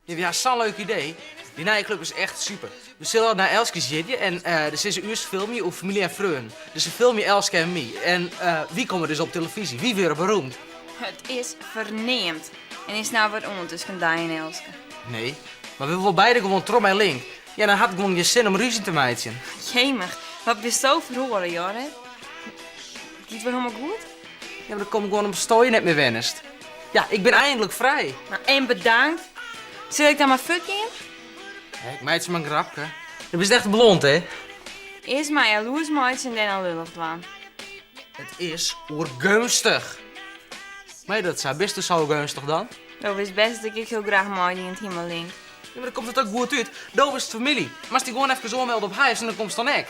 Ja, wy ha sa'n leuk idee. Dy nije klup is echt super. We sille nei Elske's jierdei en dêr sille se ús filmje oer famylje en freonen. Dus se filmje Elske en my. En wy komme dus op telefyzje. Wy wurde beroemd. It is ferneamd. En is no wat oan tusken dy en Elske? Nee, mar we wolle beide gewoan troch mei Link. Ja, dan hat it gewoan gjin sin om rúzje te meitsjen. Jemich, wat bisto feroare, Jorrit? It giet wer hielendal goed? Ja, mar dat komt gewoan omdatsto hjir net mear wennest. Ja, ik bin eindelijk frij. Nou, en bedankt. Sil ik dan mar fuortgean? Ja, ik meitsje mar in grapke. Do bist echt blond, hè? Earst my jaloers meitsje en dêrnei lullich dwaan. It is oergeunstich. Mei dat sa, bisto sa oergeunstich dan? Do witst bêst dat ik ek hiel graach meidie yn it Himelink. Ja, mar dan komt it ek goed út. Do bist famylje. Moatst dy gewoan efkes oanmelde op Hyves en dan komst dan ek.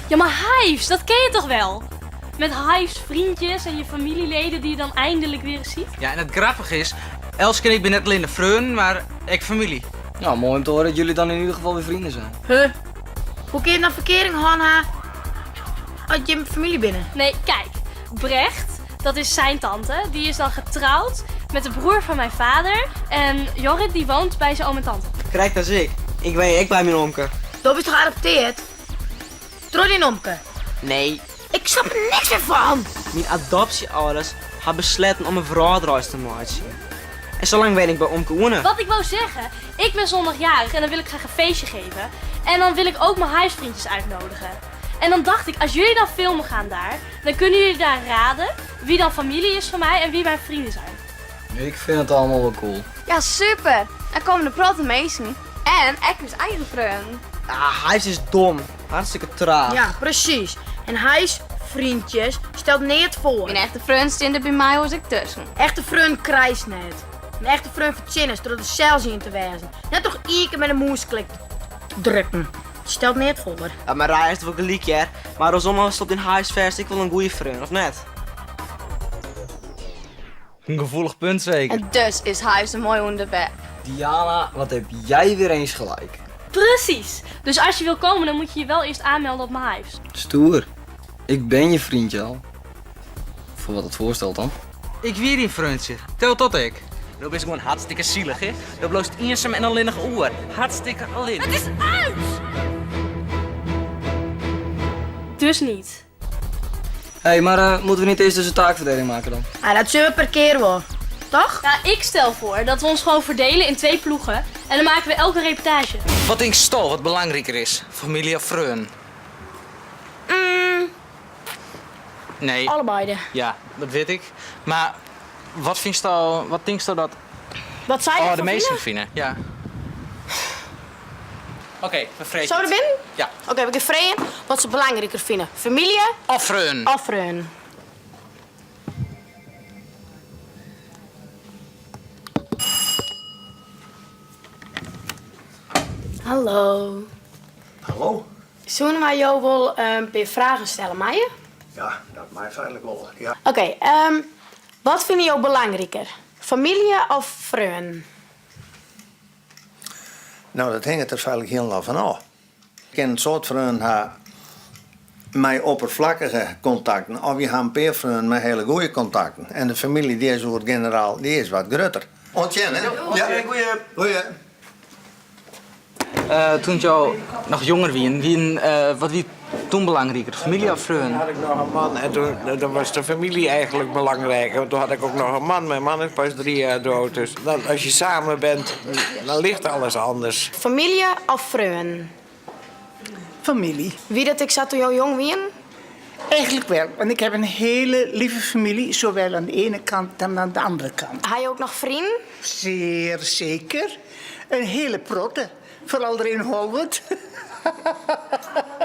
Ja, maar Hyves, dat ken je toch wel? Met Hyves vriendjes en je familieleden die je dan eindelijk weer eens ziet. Ja, en it grappige is, Elske en ik binne net allinne freonen, mar ek famylje. Nou, moai om te horen dat jullie dan in ieder geval weer vrienden zijn. Huh? Hoe kin je dan ferkearing hân ha as jim famylje binne? Nee, kijk. Brecht, dat is zijn tante, die is dan getrouwd met de broer van mijn vader. En Jorrit die woont bij zijn oom en tante. Krekt as ik. Ik wenje ek by myn omke. Do bist toch geadopteerd? Troch dyn omke? Nee. Ik snap der niks mear fan! Myn adopsje-âlders ha besletten om in wrâldreis te meitsjen. En sa lang wen ik by omke Oene. Wat ik wou zeggen, ik ben zondag jarig en dan wil ik graag een feestje geven. En dan wil ik ook mijn huisvriendjes uitnodigen. En dan dacht ik, als jullie dan filmen gaan daar, dan kunnen jullie daar raden wie dan familie is van mij en wie mijn vrienden zijn. Ik vind het allemaal wel cool. Ja, super! Dan komme der protte minsken en ek ús eigen freonen. Ah, Hyves is dom. Hartstikke traach. Ja, presys. En Hyves vriendjes stelt neat foar. Myn echte freon stean der by my oars ek tusken. Echte freon krijst net. In echte freon fertsjinnest troch der sels ien te wêzen. Net troch ien kear mei de mûsklik te drukken. It stelt neat foar. Ja, mar Raya hat wol gelyk hear. Mar oarsom hast op dyn Hyvesfeest ek wol in goeie freon, of net? In gevoelig punt zeker. En dus is Hyves in moai ûnderwerp. Diana, wat heb jij weer eens gelijk. Precies! Dus als je wil komen, dan moet je je wel eerst aanmelden op mijn Hyves. Stoer. Ik ben je vriendje al. Voor wat het voorstelt dan. Ik wie dyn freontsje. Telt dat ek? Do bist gewoan hartstikke sielich, hè? Do bliuwst iensum en allinnich oer. Hartstikke allinnich. Het is uit! Dus niet. Hé, maar eh, moeten we niet eerst dus een taakverdeling maken dan? Ah, dat zullen we per keer wel. Toch? Nou, ik stel voor dat we ons gewoon verdelen in twee ploegen. En dan maken we elke reportage. Wat tinksto wat belangriker is? Famylje of freon? Nee. Allebeide. Ja, dat wit ik. Mar wat fynsto, wat tinksto dat Wat sy oh, de derfan minsken fine? fine? Ja. Oké, we freegje Sille we it. der binnen? Ja. Oké, we gean freegjen wat se belangriker fine, famylje Of freonen. of freonen. Hallo. Hallo. Soene wy jo wol in pear fragen stelle meie? Ja, dat mei feitlik wol, ja. Oké, wat fine jo belangriker, famylje of freonen? No, dat hinget der feitlik hielendal fan ôf. Je kinne in soad freonen ha mei opperflakkige kontakten, of je ha in pear freonen mei hiele goede kontakten. En de famylje dy is oer it generaal dy is wat grutter. Oant sjen, hè? Ja, goeie. Goeie. Toen jo noch jonger wienen, wienen, wat wie toen belangriker, famylje of freonen? Toen had ik nog een man en toen, dan was de familie eigenlijk belangrijker. Want toen had ik ook nog een man. Mijn man is pas 3 jaar dood. Dus dan, als je samen bent, dan ligt alles anders. Famylje of freonen? Familie. Wie dat ek sa toen jo jong wienen? Eigenlijk wel, want ik heb een hele lieve familie, zowel aan de ene kant dan aan de andere kant. Ha jo ek noch freonen? Zeer zeker. Een hele protte, vooral er in Holwert.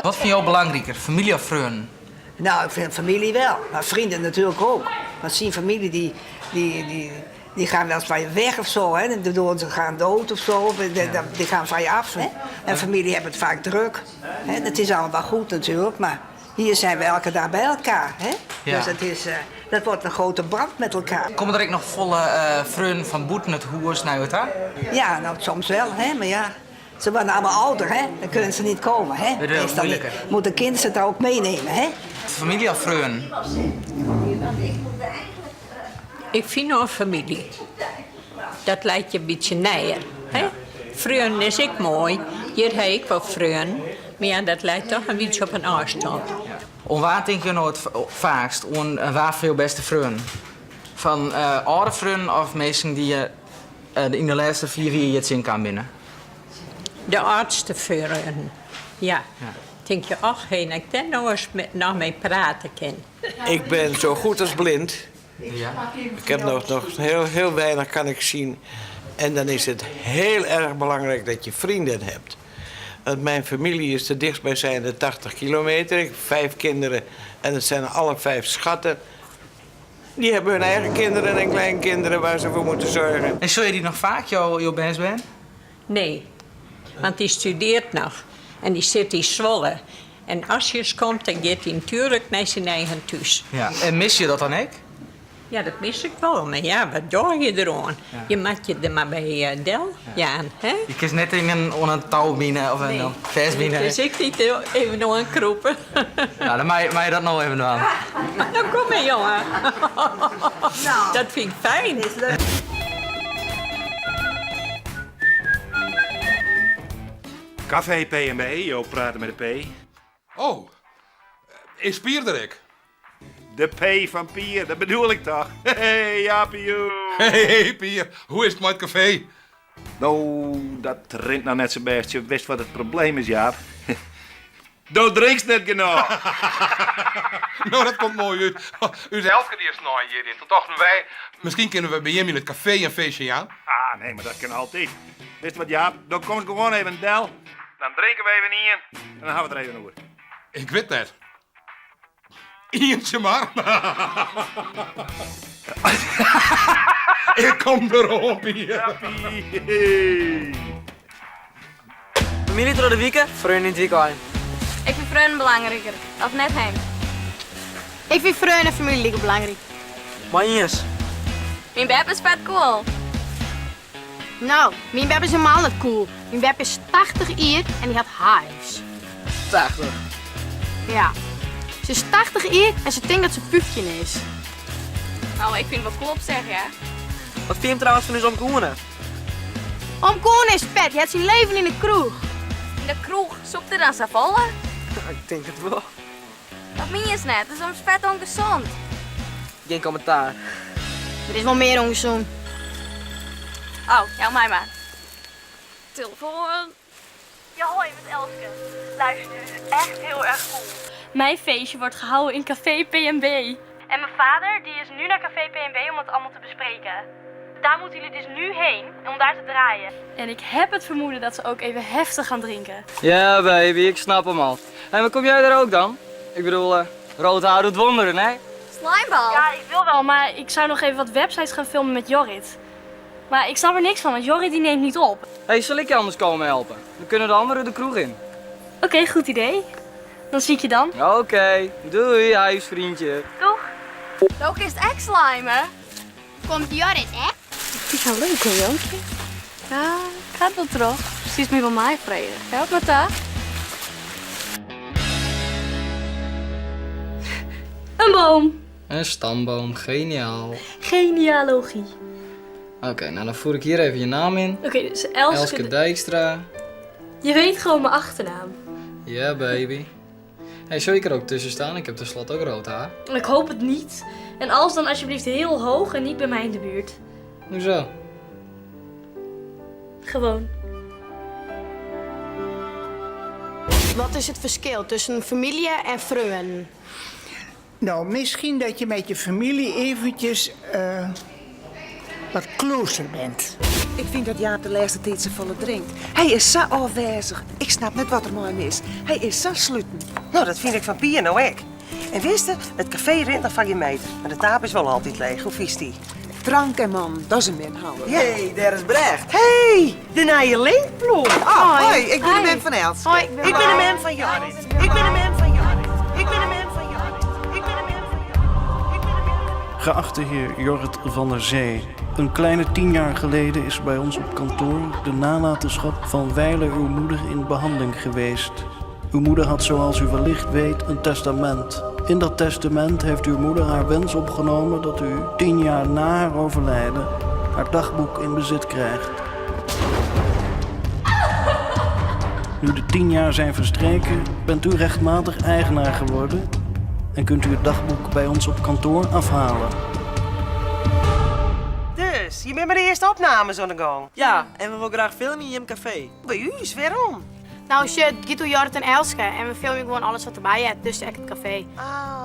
Wat fine jo belangriker, famylje of freonen? Nou, ik vind familie wel, maar vrienden natuurlijk ook. Want zien familie die, die, die, die gaan wel eens van je weg of zo. Hè? Door ze gaan dood of zo, of die, die gaan van je af. Hè? En familie hebben het vaak druk. Hè? Dat is allemaal wel goed natuurlijk, maar... Hier zijn we elke dag bij elkaar, hè? Ja. Dus dat, is, eh, dat wordt een grote band met elkaar. Komme der ek noch folle eh freonen fan bûten it hûs nei jo ta? Ja, nou soms wel, hè? Maar ja, ze worden allemaal ouder, hè? Dan kunnen ze niet komen, hè? Wordt wel Meestal niet. moeilijker. Moet de kind ze daar ook meenemen, hè? Famylje of freonen? Ik fyn no famylje. Dat leit je in bytsje neier. Hè? Freonen is ek moai. Hjir ha ik wol freonen. Mar ja, dat leit toch in bytsje op in ôfstân. Oan wa tinke jo no it faakst? Oan wa fan jo bêste freonen? Fan âlde freonen of minsken dy't je yn de lêste fiif jier hjir tsjinkaam binne? De âldste freonen, ja. Tink je, och hé, as ik dêr no ris noch mei prate kin. Ik ben zo goed als blind. Ik heb nog, nog heel, heel weinig kan ik zien. En dan is het heel erg belangrijk dat je vrienden hebt. Want mijn familie is de dichtstbijzijnde 80 kilometer. Ik heb vijf kinderen en het zijn alle vijf schatten. Die hebben hun eigen kinderen en kleinkinderen waar ze voor moeten zorgen. En sjogge je dy noch faak, jo bernsbern? Nee, want dy studearret noch en dy sit yn Zwolle. En as hy ris komt, dan giet hy natuerlik nei syn eigen thús. Ja. En misse je dat dan ek? Ja, dat mis ik wol. Mar ja, wat doch je deroan? Je moat je der mar by eh, del jaan, hè? Je kinst net even oan in tou bine of in fêstbine. Dus ik niet even oankrûpe. Nou, dan mei je dat no even dwaan. Nou, kom mar, jongen. Dat fyn ik fijn. Café P&B, jo prate mei de P. Oh, is Pier der ek? De P fan Pier, dat bedoel ik toch? Hey, Jaapie! Hey Pier, hoe is it mei it kafee? No, dat rint noch net sa bêst. Je witst wat it probleem is, Jaap. Do drinkst net genôch. No, dat komt moai út. Us Elske dy is snein hjir. Toen tochten wy, miskien kinne we by jim yn it kafee in feestje jaan. Ah, nee, mar dat kin altyd. Witst wat, Jaap? Do komst gewoan even del. Dan drinke we even ien en dan ha we it der even oer. Ik wit net. Ientsje mar. Ik kom deroan, Pier. Famylje troch de wike, freonen yn it wykein. Ik fyn freonen belangriker, of net Henk? Ik fyn freonen en famylje like belangryk. Mei iens. Myn beppe is fet cool. No, myn beppe is helemaal net cool. Myn beppe is 80 jier en dy hat hives. 80? Ja. Se is 80 jier en se tinkt dat se 15 is. No, ik fyn it wol cool op sich, ja. Wat fine jim trouwens fan ús omke Oene? Omke Oene is fet, hy hat syn leven yn de kroech. Yn de kroech? Sûpt er dan safolle? Ik tink it wol. Dat mienst net, dat is ommers fet ûngezond. Gjin kommentaar. Der is wol mear ûngezond. Oh, jou my mar. Telefoan. Ja, hoi, met Elske. Luister, dit is echt heel erg cool. Mijn feestje wordt gehouden in Café P&B. En mijn vader die is nu naar Café P&B om het allemaal te bespreken. Daar moeten jullie dus nu heen om daar te draaien. En ik heb het vermoeden dat ze ook even heftig gaan drinken. Ja, baby, ik snap hem al. Hé, maar kom jij er ook dan? Ik bedoel, eh, rood haar doet wonderen, hè? Slimeball? Ja, ik wil wel, maar ik zou nog even wat websites gaan filmen met Jorrit. Maar ik snap er niks van, want Jorrit die neemt niet op. Hé, hey, zal ik je anders komen helpen? Dan kunnen de anderen de kroeg in. Oké, goed idee. Dan zie ik je dan. Oké, doei, huisvriendje. Doeg. Ook is het ek slimen. Komt Jorrit, hè? Ik vind haar leuk hoor, Jonkje. Ja, ik ga het wel terug. Precies meer van mij vrede. Help me daar. Een boom. Een stamboom, geniaal. Genealogie. Oké, nou dan voer ik hier even je naam in. Oké, dus Elske... Elske Dijkstra. Je weet gewoon mijn achternaam. Ja, baby. Hey, zal ik er ook tussen staan? Ik heb tenslotte ook rood haar. Ik hoop het niet. En als dan alsjeblieft heel hoog en niet bij mij in de buurt. Hoezo? Gewoon. Wat is het verschil tussen familie en freonen? Nou, misschien dat je met je familie eventjes eh, wat closer bent. Ik fyn dat Jaap de lêste tiid safolle drinkt. Hy is sa ôfwêzich. Ik snap net wat der mei him is. Hy is sa sluten. No, dat fyn ik fan Pier no ek. En witst, it kafee rint noch foar gjin meter. Mar de taap is wol altyd leech. Hoe fynst dy? Drank en man, dat is in min houlik. Hey, dêr is Brecht. Hey, de nije Linkblom. Oh, hoi, ik bin de mem fan Elske. Hoi, ik bin Ik bin de mem fan Jorrit. Ik bin de mem fan Jorrit. Ik bin de mem fan Jorrit. Ik bin de mem fan Jorrit. Ik bin de mem fan Geachte heer Jorrit van der Zee. Een kleine 10 jaar geleden is bij ons op kantoor de nalatenschap van wijlen uw moeder in behandeling geweest. Uw moeder had, zoals u wellicht weet, een testament. In dat testament heeft uw moeder haar wens opgenomen dat u 10 jaar na haar overlijden haar dagboek in bezit krijgt. Nu de 10 jaar zijn verstreken, bent u rechtmatig eigenaar geworden en kunt u het dagboek bij ons op kantoor afhalen. Dus, je bent mei de earste opnames oan de gong. Ja, en we wolle graach filmje yn jim kafee. By ús, wêrom? Nou, shit, it giet oer Jorrit en Elske en we filmje gewoan alles wat derby heart, dus ek it kafee.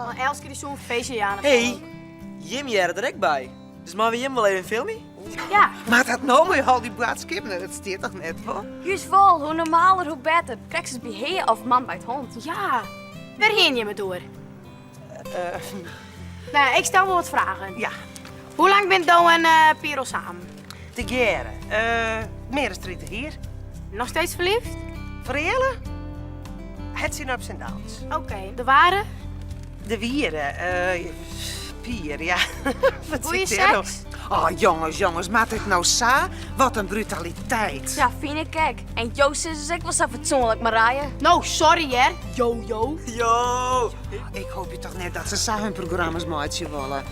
Want Elske dy soe in feestje jaan. Hé, jim hearre der ek by. Dus meie we jim wol even filmje? Ja. Mar dat no mei al dy boadskippen, dat stiet toch net wol? Júst wol, hoe normaler hoe better. Krekt as by Hea of Man bijt Hond. Ja, wêr hiene jim it oer? Nou, ik stel wol wat fragen. Ja. Hoe lang bint do en Pier al samen? Tegearre. Mear as 30 jier. Noch steeds ferliefd? Fereale? Het syn ups en downs. Oké, de ware? De wiere. Pier, ja. Wat Goeie zit dêr nou? seks? Oh, jonges, jonges, moat dit no sa? Wat in brutaliteit. Ja, fyn ik ek. En jo sizze ek wol sa fatsoenlik, Marije. No, sorry hear. Jo, jo. Jo! Ik hoopje toch net dat se sa hun programma's meitsje wolle.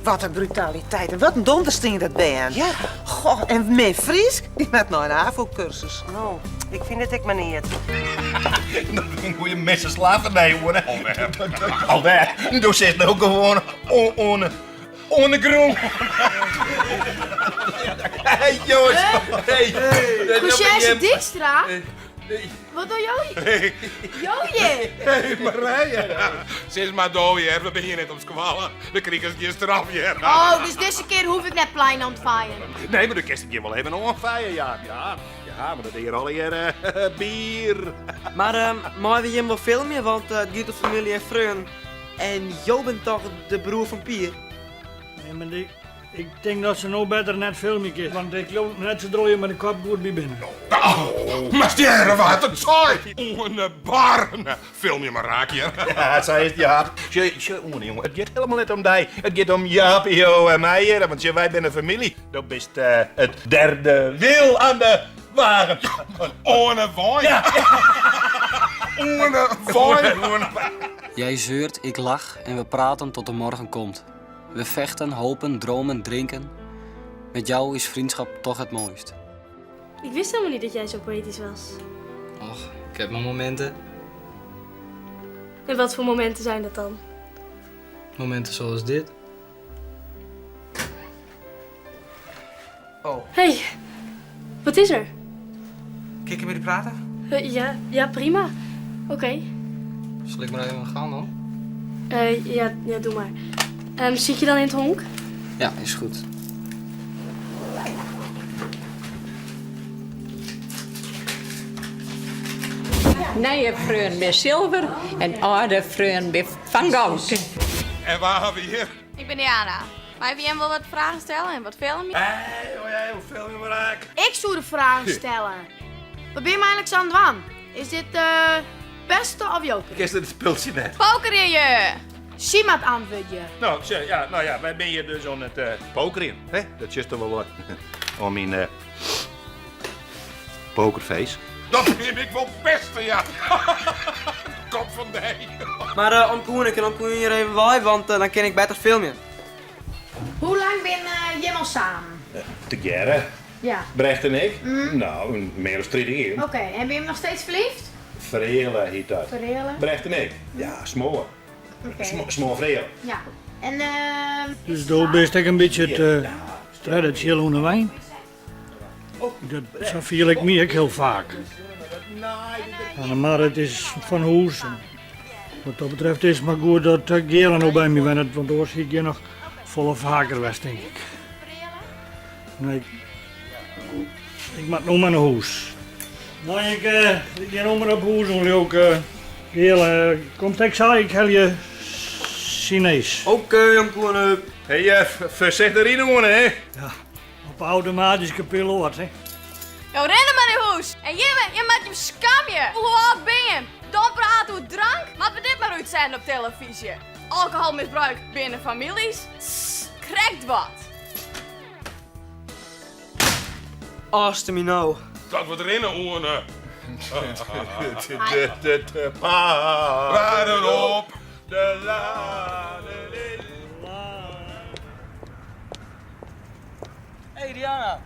Wat in brutaliteit en wat in donderstien dat bern. Ja. Goh, en myn Frysk, dy moat nei in AVO-kursus. No, ik fyn it ek mar neat. Dat is in goede misse slavernij, hoor. Alwer, do sitst no gewoan oan oan de grûn. Hey, jonges. Hey. Conciërge Dijkstra? Wat doar jo? Jo hjir? Hey Marije. Sis mar do hear, we binne hjir net op skoalle. Dan krigest gjin straf hear. Oh, dus dizze kear hoech ik net plein oan te feien. Nee, mar do kinst it hjir wol even oanfeie, ja. Ja, ja, mar dat is hjir allegear bier. Mar meie we jim wol filmje, want it giet oer famylje en freonen. En jo bent toch de broer fan Pier? Nee, mar ik tink dat se no better net filmje kin, want ik leau net sa jo mei de kop goed by binne. Oh, mar stjerre wat it seit! Oan barne! Filmje mar raak hjir. Ja, sa is it, Jaap. Sjoch, sjoch, Oene, jonge, it giet hielendal net om dy. It giet om Jaap, jo en my hjir, want sjoch, wy binne famylje. Do bist it derde wiel aan de wagen. Oan 'e wein. Ja. Oan 'e wein. Jij zeurt, ik lach en we praten tot de morgen komt. We vechten, hopen, dromen, drinken. Met jou is vriendschap toch het mooist. Ik wist helemaal niet dat jij zo poëtisch was. Och, ik heb mijn momenten. En wat voor momenten zijn dat dan? Momenten zoals dit. Oh. Hey, wat is er? Kin ik mei dy prate? Ja, ja, prima. Oké. Zal ik maar even gaan dan? Ja, ja, doe maar. Zit je dan in het honk? Ja, is goed. Nije freonen binne silver en âlde freonen binne fan goud. En wa hawwe we hjir? Ik bin Diana. Meie we jim wol wat fragen stelle en wat filmje? Hey, oh ja, filmje mar raak. Ik soe de fragen stelle. Wat bin je eigenlik sa oan it dwaan? Is dit pesten of joker? Kenst it spultsje net? Pokerje! Sy moat antwurdzje. No, sjoch, ja, no ja, wy binne hjir dus oan it pokerjen. Hè? Dat sjochst wol wat oan myn pokerface. Dat neam ik wol pesten, ja. Kop fan dy. Mar omke Oene, kin omke Oene hjir even wei, want dan kin ik better filmje. Hoe lang binne jim al samen? Tegearre. Ja. Brecht en ik? No, mear as 30 jier. Oké, en bin je noch steeds ferliefd? Fereale hjit dat. Fereale? Brecht en ik? Ja, smoar. Oké. Smoar fereale. Ja. En ehm. Dus do bist ek in bytsje it uh, tredde tsjil ûnder wyn. Dat, sa fiel ik my ek hiel faak. En mar it is fan hûs. Wat dat betreft is it mar goed dat Geale no by my wennet, want oars hie ik hjir noch folle faker west, tink ik. Nee, ik moat no mar nei hûs. No, ik, uh, ik gean no mar op hûs oan Liuwke. Geale, komst ek sa? Ik helje Sinees. Oké, omke Oene. Hey, uh, foarsichtich ride Oene, hè? Ja, op automatyske piloat, hè? Jo rinne mar nei hûs. En jimme, jimme moatte jim skamje. Hoe âld bin jim? Dan praat oer drank, moatte we dit mar útsende op telefyzje. Alkoholmisbruik binnen famyljes? Tss, krekt wat. Aste my no. Dat we rinne oan. De paden op de lane. Hey Diana.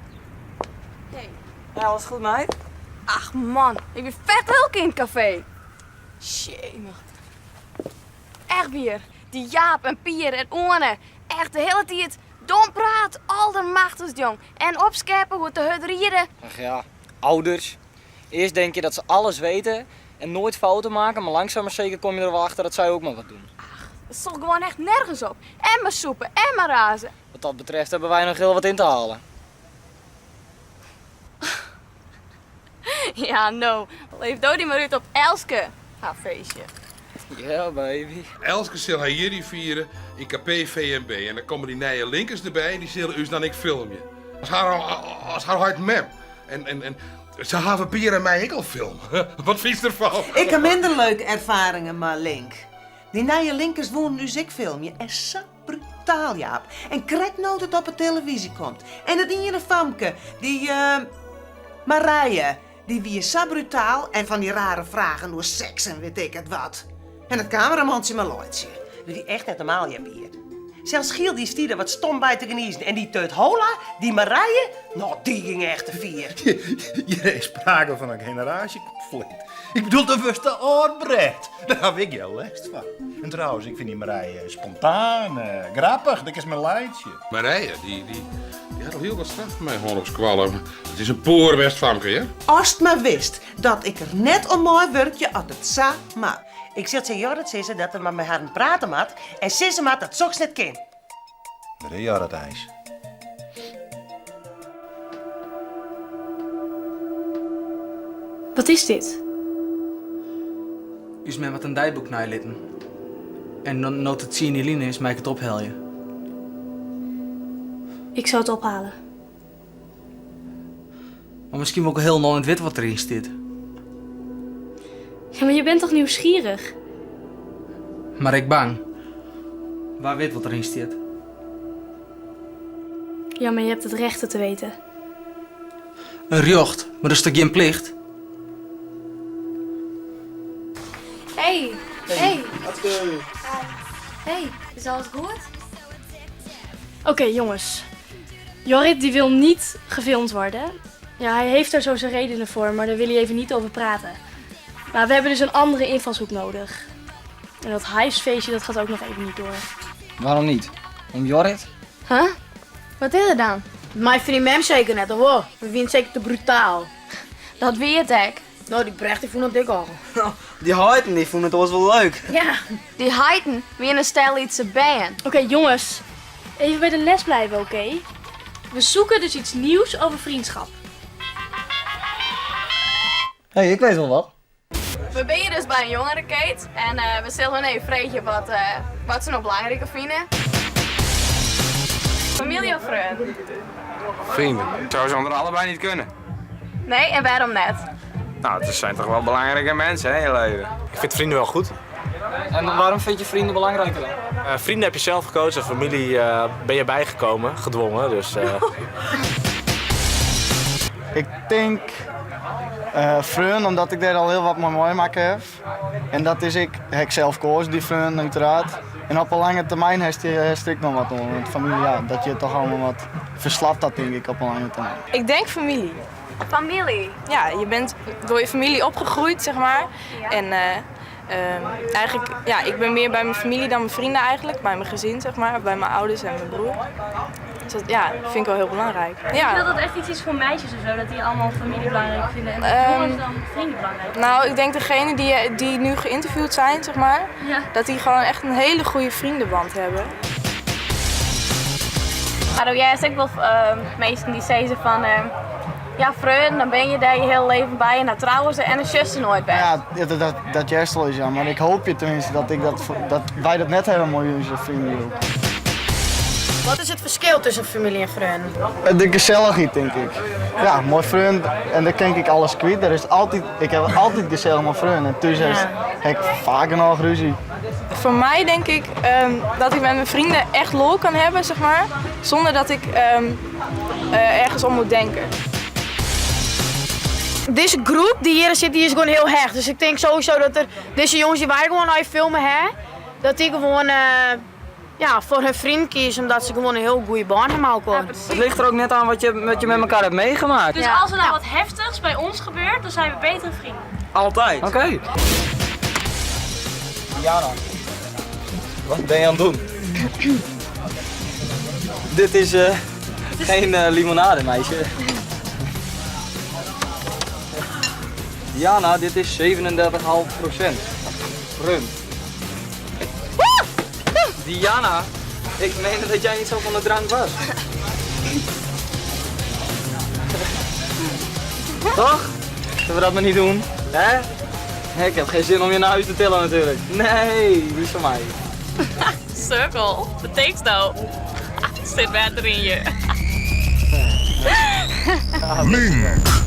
Hey. Ja, alles goed meid? Ach man, ik bin fet lilk yn it kafee. Sjemich. Echt wier, dy Jaap en Pier en Oane, echt de hiele tiid dom praat, aldermachtichst jong. En opskeppe oer te hurd riden. Ach ja, ouders. Eerst denk je dat ze alles weten en nooit fouten maken, maar langzaam maar zeker kom je er wel achter dat zij ook maar wat doen. Het sloech gewoan echt nergens op. En mar sûpe en mar raze. Wat dat betreft hebben wij nog heel wat in te halen. Ja, no. Leef do dy mar út op Elske har feestje. Yeah, baby. Elske sil har jierdei fiere yn KP VNB en dan komme dy nije linkers derby en dy sille ús dan ek filmje. As har, as har heit mem. En, en, en se hawwe Pier en my ek al filme. Wat fynst derfan? Ik ha minder leuke erfaringen mei Link. Dy nije linkers woenen ús ek filmje en sa brutaal, Jaap. En krekt no't it op 'e televyzje komt. En dat iene famke, dy Marije, dy wie sa brutaal en fan dy rare fragen oer seks en wit ik it wat. En dat kameramantsje mar laitsje. Dat wie echt net normaal, hear Pier. Sels Giel dy stie der wat stom by te gnizen. En dy teut hola, dy Marije, no dy gyng echt te fier. Hjir is sprake fan in generaasjekonflikt. Ik bedoel, do wurdst te âld Brecht. Dêr haw ik gjin lêst fan. En trouwens, ik fyn dy Marije spontaan, grappich, dêr kinst mei laitsje. Marije, dy, dy, dy hat al hiel wat straf fan my hân op skoalle. It is in poerbêst famke, hear. Ast mar wist dat ik der net oan meiwurkje at it sa moat. Ik sil tsjin Jorrit sizze dat er mar mei harren prate moat en sizze moat dat soks net kin. Wêr is Jorrit eins? Wat is dit? Us mem hat in deiboek neilitten. En no't it tsien jier lyn is, mei ik it ophelje. Ik sil it ophale. Mar miskien wol ik hielendal net witte wat deryn stiet. Ja, mar je bent toch nieuwsgierig? Mar ik bang. Wa wit wat deryn stiet? Ja, maar je hebt het recht het te weten. In rjocht, mar dat is toch gjin plicht? Hey, hey. Hey, is alles goed? Oké, jongens. Jorrit die wil niet gefilmd worden. Ja, hij heeft daar zo zijn redenen voor, maar daar wil hij even niet over praten. Maar we hebben dus een andere invalshoek nodig. En dat huisfeestje dat gaat ook nog even niet door. Waarom niet? Om Jorrit? Huh? Wat is er dan? Mei fan dyn mem seker net, of wol? We wienen seker te brutaal. Dat wie it ek. No, dy Brecht dy fûn it ek al. Dy heiten dy fûnen it oars wol leuk. Ja. Dy heiten wienen in stel lytse bern. Oké, jongens. Even bij de les blijven, oké? We zoeken dus iets nieuws over vriendschap. Hey, ik weet wel wat. We binne hjir dus by in jongerenkeet en we sille hun even freegje wat, wat se no belangriker fine. Famylje of freonen? Vrienden. Zou zonder allebei niet kunnen. Nee, en wêrom net? Nou, het zijn toch wel belangrijke mensen hè, in je leven. Ik vind vrienden wel goed. En waarom vind je vrienden belangrijker dan? Vrienden heb je zelf gekozen, familie ben je bijgekomen, gedwongen. Dus. Ik tink freon, omdat ik dêr al hiel wat mei meimakke haw. En dat is ek, ha ik sels koazen, dy freon uiteraard. En op 'e lange termyn hast der ek noch wat oan. Want famylje, ja, dat je toch allemaal wat ferslapt dat tink ik op 'e lange termyn. Ik denk familie. Familie? Ja, je bent door je familie opgegroeid, zeg maar. En eigenlijk, ja, ik ben meer bij mijn familie dan mijn vrienden eigenlijk. Bij mijn gezin, zeg maar. Bij mijn ouders en mijn broer. Dus dat, ja, vind ik wel heel belangrijk. Denk Ja. je dat dat echt iets is voor meisjes of zo? Dat die allemaal familie belangrijk vinden en dat jongens dan vrienden belangrijk vinden? Nou, ik denk degene die nu geïnterviewd zijn, zeg maar, dat die gewoon echt een hele goede vriendenband hebben. Maar jij is ook wel meesten die zeggen van, ja, freonen, dan ben je daar je hele leven bij en dan trouwen ze en dan zussen nooit bij. Ja, dat juist wel is, ja. Maar ik hoop je tenminste dat wij dat net hebben met onze vrienden ook. Wat is it ferskil tusken famylje en freonen? De gesellichheid, tink ik. Ja, mei freonen, en dêr kin ik alles kwyt. Der is altyd, ik ha altyd gesellich mei freonen. En thús is, ha ik faak genôch rúzje. Voor mij denk ik dat ik met mijn vrienden echt lol kan hebben, zeg maar. Zonder dat ik ergens om moet denken. Dizze groep dy't hjir sit, dy is gewoan hiel hecht. Dus ik tink sowieso dat der dizze jonges dy't wy gewoan nei filme ha, dat dy gewoan ja, foar hun freonen kieze omdat se gewoan in hiel goede bân ha mei elkoar. Het ligt er ook net aan wat je, wat je met elkaar hebt meegemaakt. Dus als er nou wat heftigs bij ons gebeurt, dan zijn we betere vrienden. Altijd. Oké. Jana, wat ben je aan het doen? Dit is eh, geen eh, limonade, meisje. Jana, dit is 37,5 procent. Rum. Diana, ik meende dat jij niet zo van de drank was. Toch? Zullen we dat maar niet doen? Hè? Ik heb geen zin om je naar huis te tillen natuurlijk. Nee, die is van mij. Sukkel, betekent nou? Zit water in je. Link.